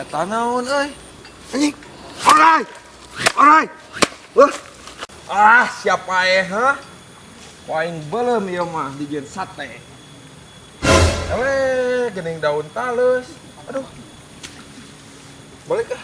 Eta naon euy? Anjing. Orai. Orai. Wah. Ah, siapa eh, ha? Aing belum ieu mah dijieun sate. Eleh, geuning daun talus. Aduh. Boleh kah?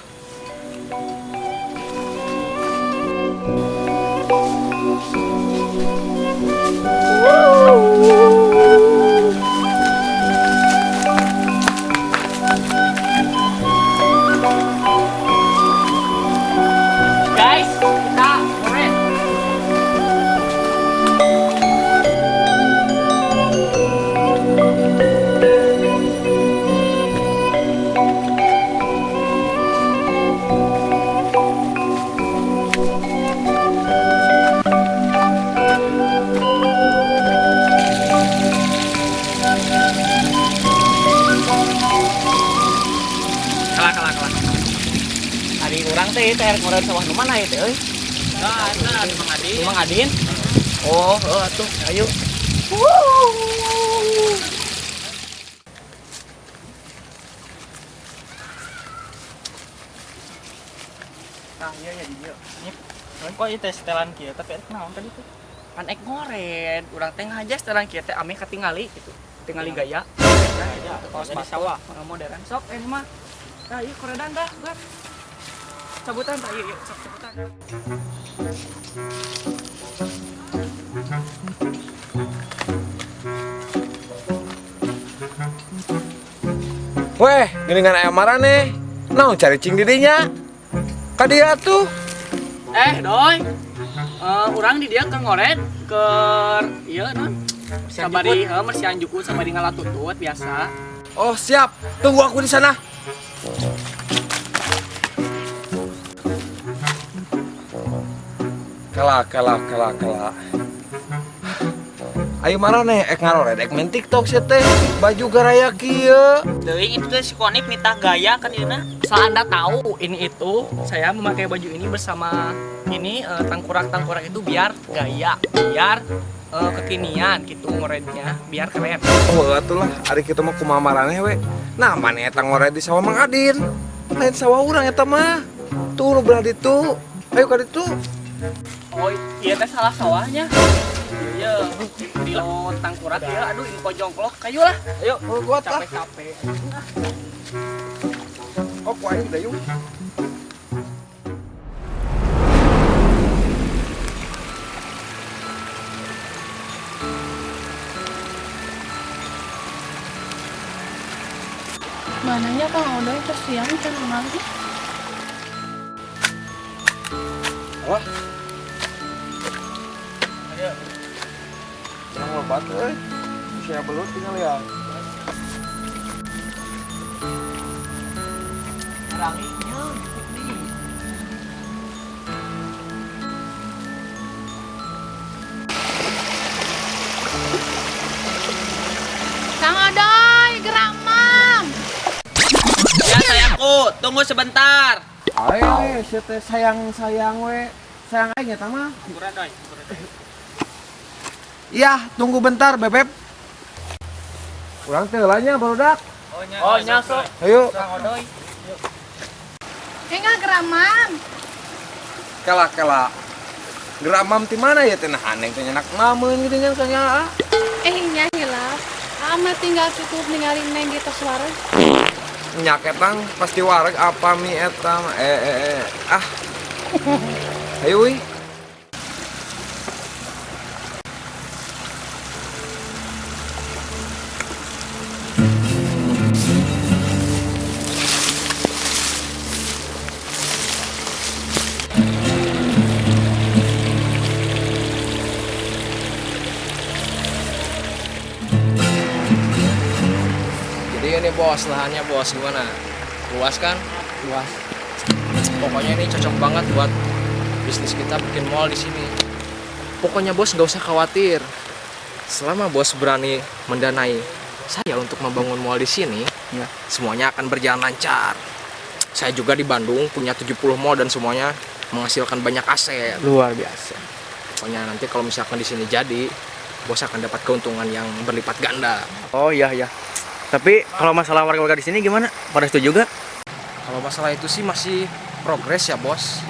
Guys, kita keren. Kalah, kalah, kalah. Tadi urang teh teh rek ngoreun sawah nu mana ieu teh euy? Nah, eta Mang Adin. Mang Adin? Oh, heeh atuh, ayo. Nah, iya ya di dieu. Nyip. Kok ieu teh setelan kieu tapi eta naon tadi teh? Pan ek ngored, urang teh ngaja setelan kieu teh ame katingali gitu. Tingali gaya. Gaya, Kaos jadi sepatu, sawah. Modern sok ini mah. Nah, ieu koredan dah, buat. Cabutan tah ieu, ieu, sok cabutan. Weh, geuningan aya marane. Naon cari cing didinya? Ka dia tuh. Eh, doi. Eh, urang di dia keur ngored, keur ieu non. Sabari heuh mersihan jukut sabari ngalatutut biasa. Oh, siap. Tunggu aku di sana. Kela, kela, kela, kela. Ayo marane ek ngarored ek main TikTok sia teh. Baju garaya kieu. Teuing itu teh si Konip nitah gaya kan ieu na. Asal Anda tahu, ini itu saya memakai baju ini bersama ini tangkurak-tangkurak itu biar gaya, biar kekinian gitu ngorednya, biar keren. Oh, atuh lah, ari kitu mah kumaha maraneh we. Nah, mana eta ngored di sawah Mang Adin. Lain sawah urang eta mah. Tuh nu belah ditu. Ayo ka ditu. Oh, iya teh salah sawahnya. Iya, di laut tangkurak ya, aduh ini kok jongklok, kayu lah. Ayo, kuat lah. Capek-capek. Oh, ku aing dayung. Mananya Kang Odoy tersiang can lagi. Wah. Ayo. Jangan lebat euy. Saya belut tinggal ya. Ranginya gitu nih. Kang Odoy, gerak mam. Ya sayangku, tunggu sebentar. Ayo, sia teh sayang-sayang we. Sayang aing eta mah. Kurang doi. Iya, tunggu bentar, Bebeb. Urang teh heula nya barudak. Oh, nya sok. Ayo. Kang Odoy. Eh nggak gerak mam. Kela kela. Geramam ti mana ya teh nah aneh teh nyenak mameun gitu nya kayaknya. Eh nya hilap. Ama tinggal cukup ninggalin neng gitu suara. Nyaketang pasti wareg apa mi eta mah. eh eh eh ah. Ayo wih. Jadi ini bos, lahannya bos gimana? Luas kan? Luas. Pokoknya ini cocok banget buat bisnis kita bikin mall di sini. Pokoknya bos nggak usah khawatir. Selama bos berani mendanai saya untuk membangun mall di sini, Ya. semuanya akan berjalan lancar. Saya juga di Bandung punya 70 mall dan semuanya menghasilkan banyak aset. Luar biasa. Pokoknya nanti kalau misalkan di sini jadi, bos akan dapat keuntungan yang berlipat ganda. Oh iya iya. Tapi kalau masalah warga-warga di sini gimana? Pada setuju gak? Kalau masalah itu sih masih progres ya bos.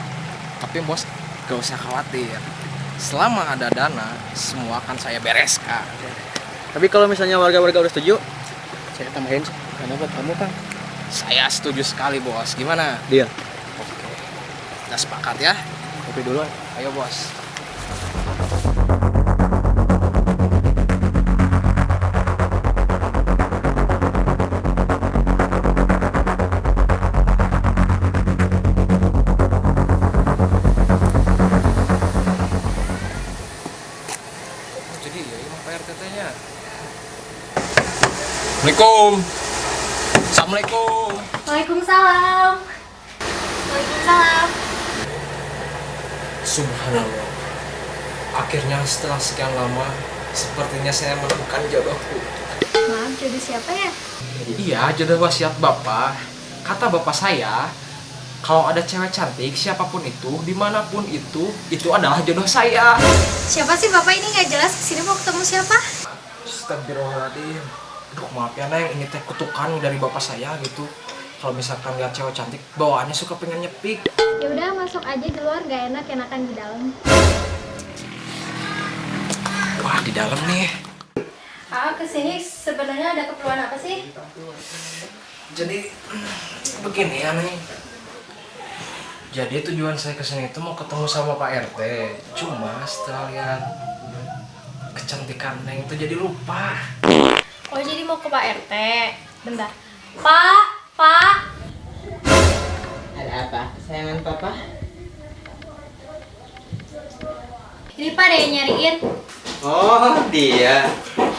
Tapi bos gak usah khawatir. Selama ada dana, semua akan saya bereskan. Tapi kalau misalnya warga-warga udah setuju, saya tambahin dana buat kamu, Kang. Saya setuju sekali bos. Gimana? Deal. Oke. Kita sepakat ya. Kopi dulu. Ayo bos. Oh, jadi ya emang Pak RT nya. Assalamualaikum. Assalamualaikum. Waalaikumsalam. Waalaikumsalam. Subhanallah. Akhirnya setelah sekian lama, sepertinya saya menemukan jodohku. Maaf, jodoh siapa ya? Iya, jodoh wasiat bapak. Kata bapak saya, kalau ada cewek cantik, siapapun itu, dimanapun itu adalah jodoh saya. Siapa sih bapak ini nggak jelas kesini mau ketemu siapa? Astagfirullahaladzim. Aduh, maaf ya Neng, ini teh kutukan dari bapak saya gitu. Kalau misalkan lihat cewek cantik, bawaannya suka pengen nyepik. Ya udah masuk aja di luar nggak enak enakan di dalam. Wah, di dalam nih. Ah kesini sebenarnya ada keperluan apa sih? Jadi begini ya Neng. Jadi tujuan saya kesini itu mau ketemu sama Pak RT. Cuma setelah lihat kecantikan Neng itu jadi lupa. Oh jadi mau ke Pak RT. Bentar. Pak, Pak. Ada apa? Kesayangan papa? Ini Pak ada yang nyariin. Oh, dia.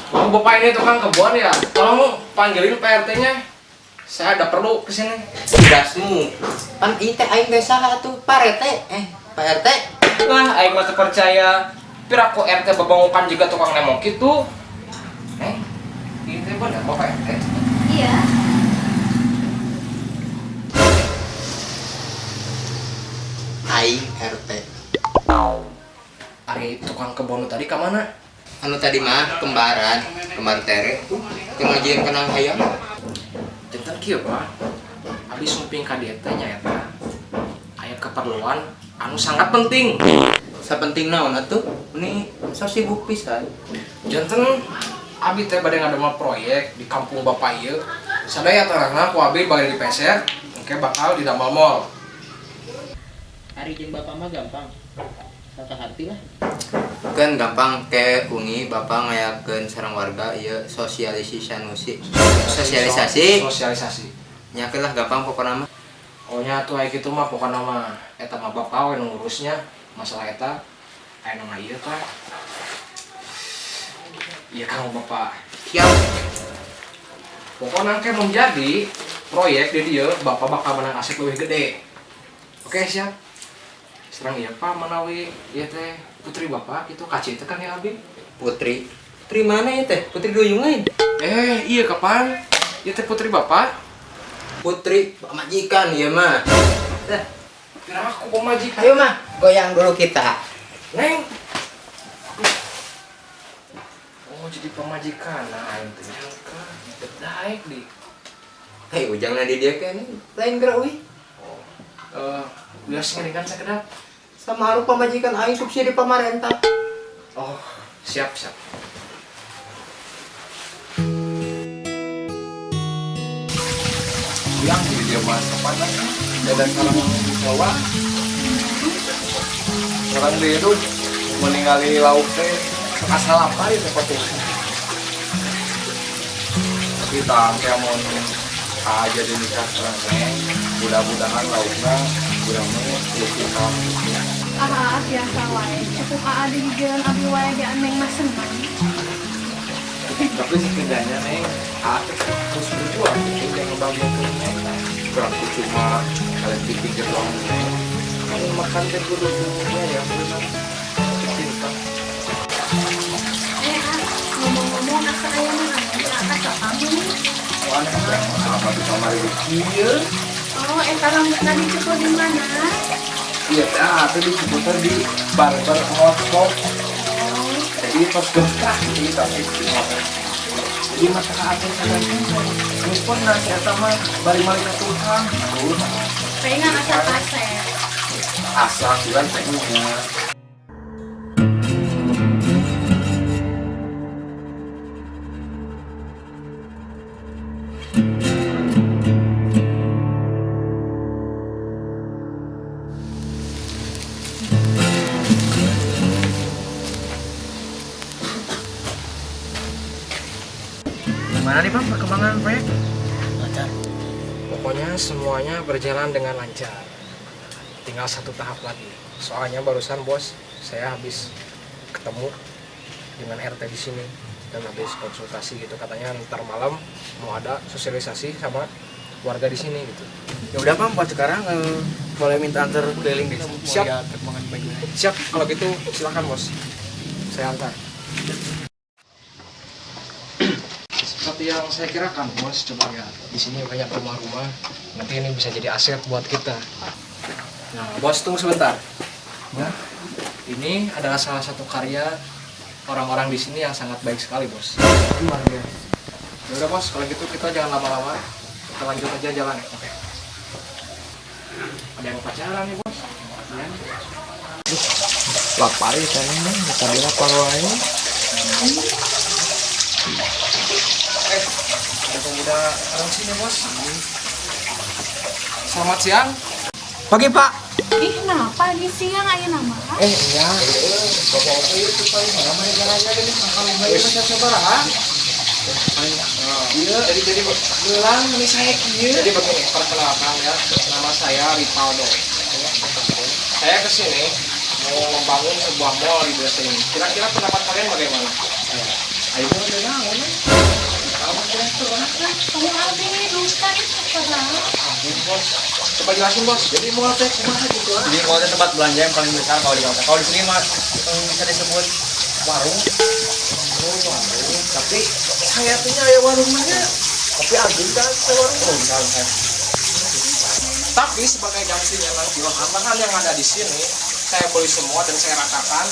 Oh, bapak ini tukang kebun ya? Tolong panggilin Pak RT-nya. Saya ada perlu kesini. Tugasmu. Pan ieu teh aing teh saha atuh? Pak RT. Eh, Pak RT. Lah, aing mah teu percaya. Piraku RT babangukan juga tukang nemong kitu. Neng, ini teh bener bapak RT. Iya. Aing RT. Ari tukang kebun tadi ka mana? Anu tadi mah kembaran, kembar tere. Teu ngajieun kenang hayam. Jantan kieu, Pak. Abi sumping ka dieu teh nyaeta aya keperluan anu sangat penting. Sapenting naon atuh? Ini so sibuk pisan. Janten abi teh bade ngadamel proyek di kampung bapak ieu. Sadaya tarahna ku abi bade dipeser, engke bakal didamel mall. Hari jeung bapak mah gampang. Satu hati lah. Kan gampang ke ungi bapak ngayakeun sareng warga ieu sosialisasi. Sosialisasi. Sosialisasi. Nyakeun lah gampang pokona mah. Oh nya tuh aya kitu mah pokona mah eta mah bapak we nu ngurusnya masalah eta aya nu ieu tah. Iya kang bapak. Siap. Pokoknya engke mun jadi proyek di dieu bapak bakal menang aset lebih gede. Oke siap. Serang iya pak manawi ieu teh putri bapak itu kaci itu kan ya abi. Putri. Putri mana ya teh? Putri Duyung lain. Eh iya kapan? Ieu teh putri bapak. Putri pamajikan ieu mah. Dah, Kira aku pemajikan. ayo mah goyang dulu kita. Neng. Oh jadi pemajikan nah aing teh nyangka daek di. Hei, ujang di dia kan lain gerak wih. Oh, eh wios ngeringan sakedap. Sama haru pamajikan aing subsidi pamarentah. Oh, siap siap. Yang jadi dia mah kapan lah. Dan sarang Jawa. Orang dia itu meninggali lauk teh asal apa itu pasti. Tapi tang kayak mau aja di nikah sareng neng, mudah-mudahan laukna urang mah leuwih kamu. Ah, ah, biasa wae. Cukup aa di jalan abi wae ge neng mah seneng. Tapi setidaknya neng, aku terus berjuang gitu yang ngebahagiakan neng. Aku cuma kalian dipikir doang neng. Kamu makan teh kudu ya benar. Cinta. Eh, ah, ngomong-ngomong asa aya mah anu di atas kamu. Apa tuh sama rezeki ya? Oh, eta rambutna dicukur di mana? Iya, nah, itu disebutnya di barber hotspot. Jadi pas gempa gitu, tapi cuma Ieu mah saha atuh sadar. Geus pun si eta mah bari malik ka tukang. Aduh, Pengen asal kasep. Asa bulan teh nya. Gimana nih, Bang, perkembangan proyek? Lancar. Pokoknya semuanya berjalan dengan lancar. Tinggal satu tahap lagi. Soalnya barusan bos, saya habis ketemu dengan RT di sini dan habis konsultasi gitu, katanya ntar malam mau ada sosialisasi sama warga di sini gitu. Ya udah, Pak, buat sekarang boleh minta antar keliling desa. Siap. Siap, kalau gitu silakan bos. Saya antar. Seperti yang saya kirakan bos, coba lihat. Di sini banyak rumah-rumah. Nanti ini bisa jadi aset buat kita. Nah, bos tunggu sebentar. Ya. Ini adalah salah satu karya orang-orang di sini yang sangat baik sekali, bos. Luar biasa. Ya udah bos, kalau gitu kita jangan lama-lama. Kita lanjut aja jalan. Oke. Ada yang pacaran nih, bos. Ya. Lapar ya saya mah, tadi lapar wae. Ada pemuda orang sini, bos. Selamat siang. Pagi, Pak. Ih, kenapa lagi siang aya nama? Iya. Bapak-bapak itu paling mana mana jalannya gini, kalau nggak ya sabaraha. Iya, jadi Belang ini saya kieu. Jadi begini, perkenalkan ya, nama saya Rivaldo. Saya kesini mau membangun sebuah mall di desa ini. Kira-kira pendapat kalian bagaimana? Ayo mau ada naon? Kamu direktur, Lah, kamu abi dusta ih sabaraha. ampun, bos. Coba jelasin, bos. Jadi mall teh kumaha gitu ah? Jadi mall itu tempat belanja yang paling besar kalau di kota. Kalau di sini mah bisa disebut warung. Oh, warung. Tapi saya tuh aya warung mah nya. Tapi ageung kan teh warung. Oh, bisa bisa. Tapi sebagai gantinya nanti lahan yang ada di sini saya beli semua dan saya ratakan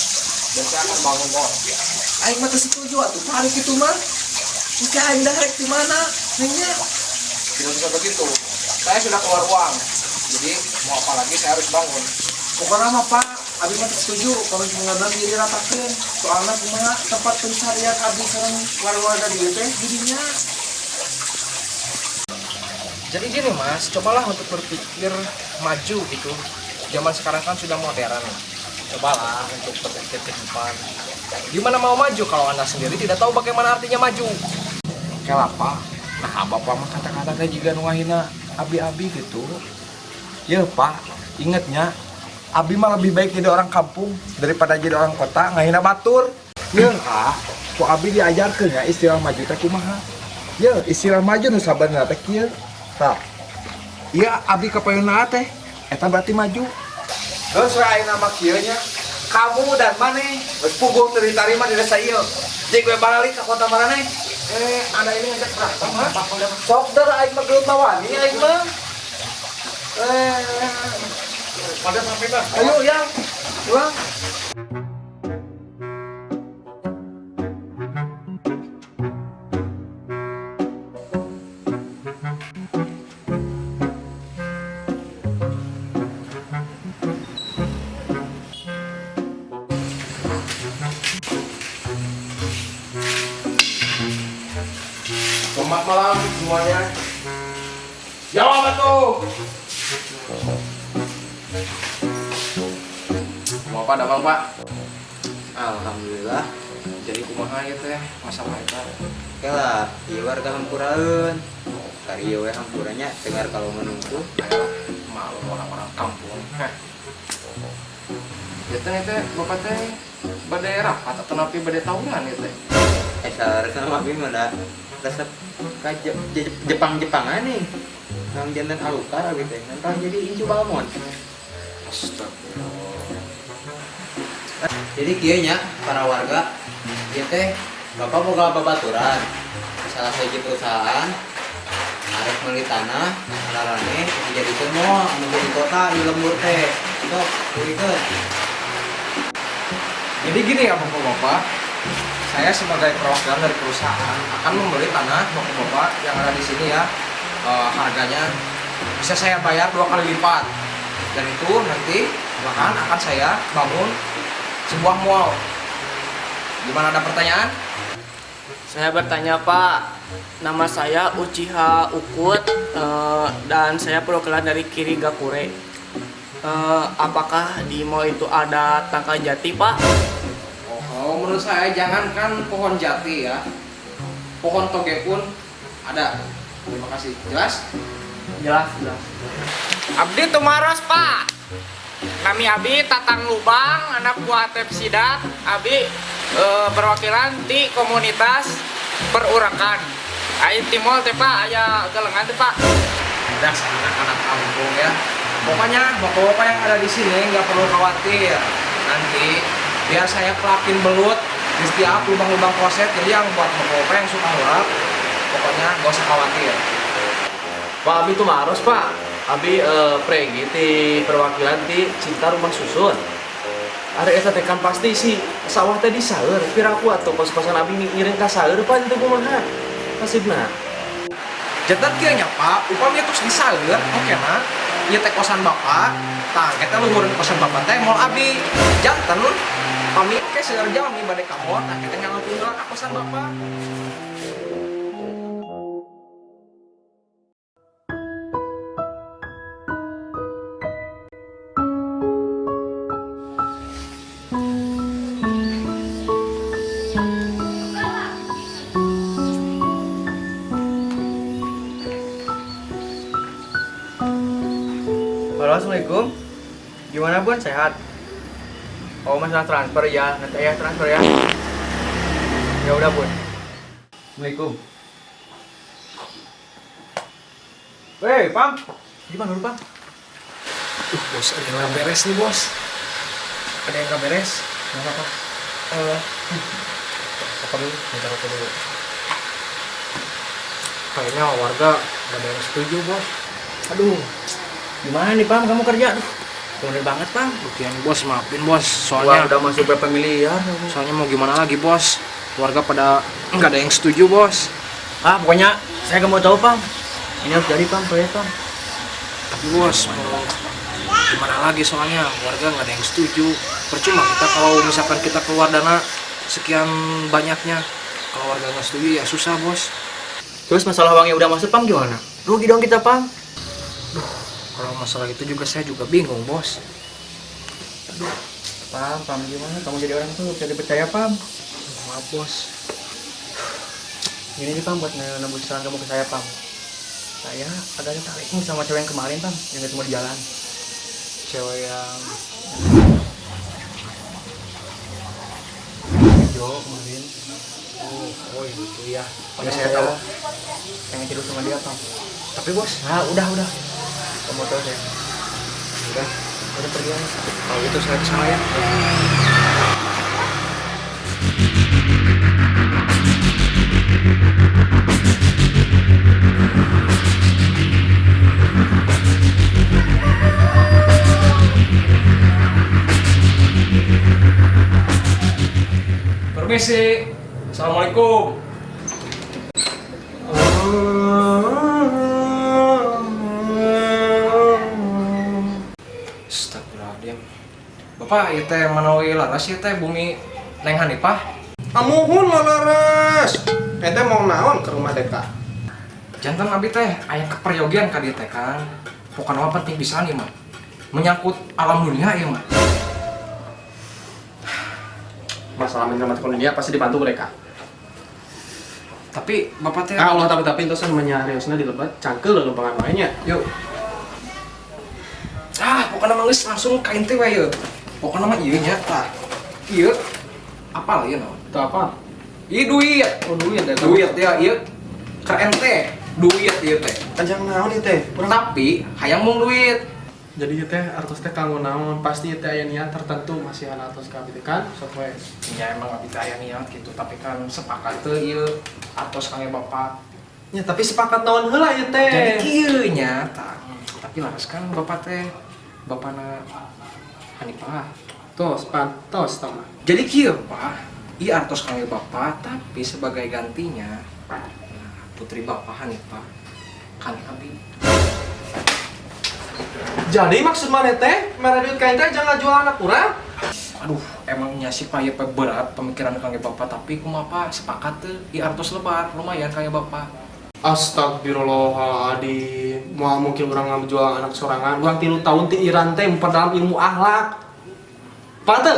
dan saya akan bangun mall. Aing mah teu setuju atuh Pak ari kitu mah. Engke aing darek di mana? Nya. Tidak bisa begitu. Saya sudah keluar uang. Jadi mau apa lagi saya harus bangun. Pokoknya mah Pak, abi mah teu setuju kalau mengadang jadi ratakeun. Soalna kumaha tempat pencarian abi sareng warga-warga di dieu teh jadinya. Jadi gini mas, cobalah untuk berpikir maju gitu. Zaman sekarang kan sudah modern. Cobalah untuk berpikir ke depan. Gimana mau maju kalau anda sendiri tidak tahu bagaimana artinya maju? Oke lah Pak. Nah, bapak mah kata-kata teh jiga nu ngahina abi-abi gitu. Ya Pak, ingetnya abi mah lebih baik jadi orang kampung daripada jadi orang kota ngahina batur. Ya ah, ku abi diajarkeun ya istilah maju teh kumaha. Ya, istilah maju nu sabenerna teh kieu. Tah. Iya, abi kapayunna teh eta berarti maju. Terus we ayeuna mah kieu nya. Kamu dan maneh geus puguh teu ditarima di desa ieu. Jig we baralik ka kota maraneh. Anda ini ngajak berantem, ha? Sok dar aing mah gelut mah wani aing mah. Eh, Pada sampai bang. Ayo yang pulang. Selamat malam semuanya. Jawab tuh. Mau apa damang pak? Alhamdulillah. Jadi kumaha gitu ya masalah itu. Oke lah, ieu warga hampuraeun. Kari ieu we hampuranya dengar kalau menunggu. Ayolah, malu orang-orang kampung. Heh. Ya teh teh bapak teh bade rapat atau napi bade tahunan ya teh. Seharusnya mah abi mah da resep ka Jepang-Jepangan nih. Nang janten alukar abi teh. Nantang jadi incu balmon. Astagfirullah. Jadi kieu nya para warga ieu teh bapak boga babaturan salah sahiji perusahaan arek meuli tanah larane dijadikeun mall anu di kota di lembur teh. Sok, tulikeun. Jadi gini ya bapak-bapak, Saya sebagai perwakilan dari perusahaan akan membeli tanah bapak-bapak yang ada di sini ya. Harganya bisa saya bayar 2 kali lipat. Dan itu nanti bahkan akan saya bangun sebuah mall. Gimana, ada pertanyaan? Saya bertanya, Pak, nama saya Uchiha Ukut, dan saya perwakilan dari Kiri Gakure. Apakah di mall itu ada tangkal jati, Pak? Oh, kalau menurut saya jangankan pohon jati ya, pohon toge pun ada. Terima kasih. Jelas? Jelas, jelas. Abdi tumaros, Pak. Nami Abi Tatang Lubang, anak buah Atep Sidat. Abi perwakilan di komunitas perurakan. Ayo ti mall teh, Pak, aya galengan teh, Pak. Udah anak-anak kampung ya. Pokoknya bapak-bapak yang ada di sini nggak perlu khawatir. Nanti biar saya pelakin belut di setiap lubang-lubang kloset. Jadi yang buat bapak-bapak yang suka ngurap, pokoknya nggak usah khawatir. Pak, Abi tumaros, Pak. Abi pregi ti perwakilan ti Cinta Rumah Susun. Ari eta teh kan pasti si sawah teh diseur. Piraku atuh kos-kosan abi ngiring ka saeur, Pak, itu kumaha? Nasibna. Janten kieu nya, Pak, upami terus diseur, oke nah. Ieu teh kosan bapak, tah eta luhureun kosan bapak teh mall abi. Janten pami oke seueur jalmi bade ka mall, tah kita ngalungkeun heula ka kosan bapak. Halo, assalamualaikum. Gimana, Bun? Sehat? Oh, masalah transfer ya. Nanti ayah transfer ya. Ya udah, Bun. Assalamualaikum. Weh, Pam. Gimana lu, Pam? Bos, ada yang nggak beres nih, Bos. Ada yang nggak beres. Kenapa, Pam? Apa dulu? Minta rokok dulu. Kayaknya warga nggak ada yang setuju, Bos. Aduh. Gimana nih, Pam? Kamu kerja? Aduh, bener banget, Pam. Lukian, Bos, maafin, Bos. Soalnya Soalnya udah masuk berapa miliar? soalnya mau gimana lagi, Bos? Warga pada nggak ada yang setuju, Bos. Ah, pokoknya saya nggak mau tahu, Pam. Ini harus jadi, Pam, proyek, Pam. Tapi Bos, mau gimana lagi, soalnya warga nggak ada yang setuju. Percuma kita kalau misalkan kita keluar dana sekian banyaknya, kalau warga nggak setuju ya susah, Bos. Terus masalah uangnya udah masuk, Pam, gimana? Rugi dong kita, Pam. Kalau masalah itu juga saya juga bingung, Bos. Pam, Pam, gimana? Kamu jadi orang tuh bisa dipercaya, Pam. Maaf, Bos. Gini nih, Pam, buat nembus saran kamu ke saya, Pam. Saya agak tertarik nih sama cewek yang kemarin, Pam, yang ketemu di jalan. Cewek yang Jo kemarin. Oh, itu ya. Ya Pokoknya saya tahu. pengen tidur sama dia, Pam. Tapi Bos, Ah, udah. Kamu tahu saya. udah. Udah pergi aja. Kalau gitu saya kesana ya. Permisi. Assalamualaikum. Astagfirullahaladzim. Bapak, ieu teh manawi laras ieu teh bumi Neng Hanifah. Amuhun lalaras. Ente mau naon ke rumah Deka? Janten abi teh aya keperyogian ka dieu teh kan. Pokokna mah penting pisan ieu mah. Menyangkut alam dunia ieu mah. Masalah menyelamatkan dunia pasti dibantu mereka. Tapi bapak teh Ah, Allah tapi entos menyariosna di lebat cangkel lempangan lainnya. Yuk. Ah, pokoknya mah geus langsung ka inti we ieu. Pokoknya mah ieu nya tah. Ieu apal ieu naon? Itu apa? Ieu duit. Oh, duit ya. Duit ya ieu keur ente. Duit ieu teh. Kajang naon ieu teh? Tapi hayang mung duit. Jadi ieu teh artos teh kanggo naon? Pasti ieu teh aya niat tertentu masih artos ka abdi teh kan? Sok we. Ya emang abdi teh aya niat gitu, tapi kan sepakat teu ieu artos kangge bapak. Ya tapi sepakat naon heula ieu teh. Jadi kieu nya tah. Tapi laras kan bapak teh bapana Hanifah. Tos, pantos tah mah. Jadi kieu, Pak. Ieu artos kangge Bapak, tapi sebagai gantinya nah, putri Bapak Hanifah kangge abi. Jadi maksud maneh teh mere duit ka aing teh jangan jual anak urang? Aduh, emangnya sih Pak ieu berat pemikiran kangge Bapak, tapi kumaha Pak, sepakat teu? Ieu artos lebar, lumayan kangge Bapak. Astagfirullahaladzim, moal mungkin urang ngajual anak sorangan. Urang 3 tahun ti Iran teh memperdalam ilmu akhlak. Pak teu?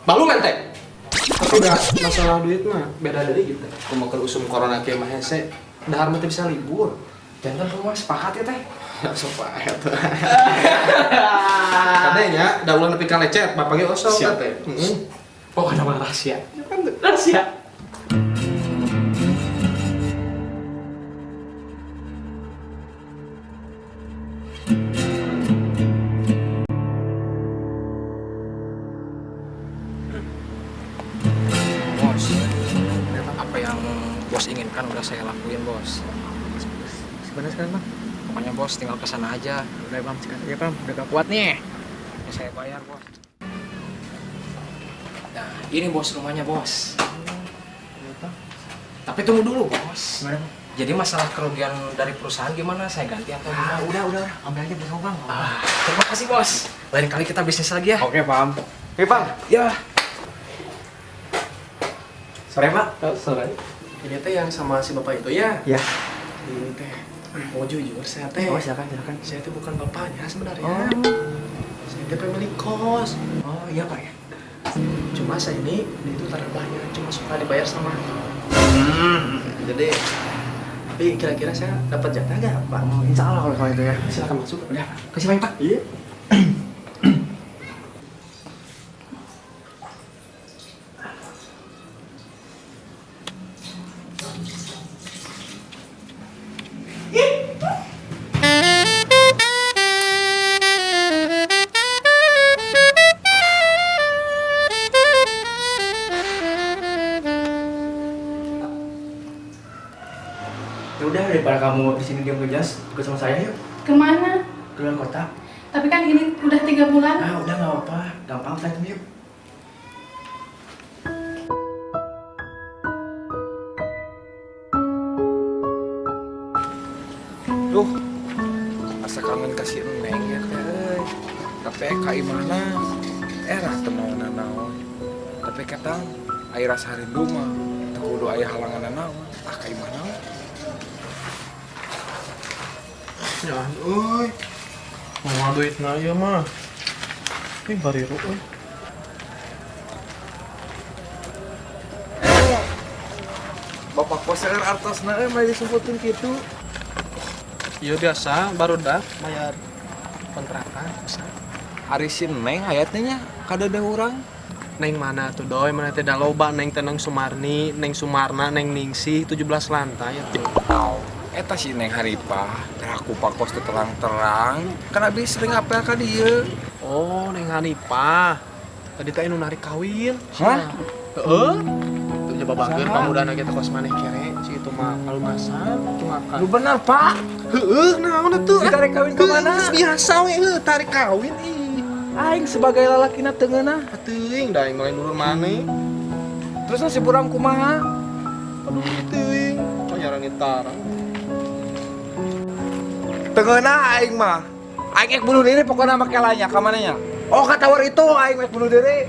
Balu teh. Tapi udah masalah duit mah beda dari gitu. Kumaha keur usum corona kieu mah hese, dahar mah teu bisa libur. Janten kumaha sepakat ya teh? Ya sok wae atuh. Kadenya da ulah nepi ka lecet, bapak ge osok Siap. teh. Heeh. Pokoknya mah rahasia. Rahasia. Bos, apa yang bos inginkan udah saya lakuin bos. Sebenarnya sekarang Bang. Pokoknya bos tinggal kesana aja. Udah Bang, sekarang ya Bang, udah gak Kuat nih. Ini saya bayar bos. Nah, ini bos rumahnya bos. Tapi tunggu dulu bos. Gimana Bang? Jadi masalah kerugian dari perusahaan gimana? Saya ganti atau gimana? Ah, udah, ambil aja besok Bang. Ah, terima kasih bos. Lain kali kita bisnis lagi ya. Oke, paham. Oke, Bang. Ya. Sore, Pak. Oh, sore. Ini teh yang sama si bapak itu ya? Ya. Ini teh mau jujur saya teh. Oh, silakan, silakan. Saya teh bukan bapaknya sebenarnya. Oh. Saya teh pemilik kos. Oh iya pak ya. Cuma saya ini dia itu banyak, cuma suka dibayar sama. Jadi, tapi kira-kira saya dapat jatah nggak, Pak? Oh, insya Allah kalau soal itu ya. Silakan masuk. Udah, Pak. Kasih banyak, Pak. Iya. Ya udah, daripada kamu di sini diam ngejas, ikut sama saya yuk. Kemana? Keluar kota. Tapi kan ini udah 3 bulan. Ah, udah nggak apa-apa. Gampang, saya tunggu yuk. Duh, asa kangen kasih Neng ya teh. Tapi ka imahna era teu mau nanaon. Tapi ketang aya rasa rindu mah teu kudu aya halangan nanaon. Ah ka imahna. Ya, euy. Mau duitna ieu mah. Ih, bariru euy. Bapak kos seueur artosna euy mah disebutkeun kitu. Iya biasa, baru dah bayar kontrakan. Ari si Neng hayatnya nya kadeudeung urang. Neng mana tuh doi, mana teh da loba Neng teh Neng Sumarni, Neng Sumarna, Neng Ningsih, 17 lantai atuh. Eta si Neng Hanifah, teh aku pakos teh terang-terang, kan abi sering apel ka dieu. Oh, Neng Hanifah. Tadi teh anu narik kawin. Hah? Heeh. Tuh nyoba bager pamudana kita kos maneh kere, si itu mah kalumasan, cuma kan. Lu bener, Pak. Heeh, naon atuh? Ditarik kawin ke mana? Geus biasa we heuh, tarik kawin ih. Aing sebagai lalakina teu ngeunah. Teuing da aing mah lain dulur maneh. Terus nasib urang kumaha? Aduh teuing, kok jarang tarang. Teu ngeunah aing mah. Aing ek bunuh diri pokokna make lanya ka manehnya. Oh, ka tower itu aing ek bunuh diri.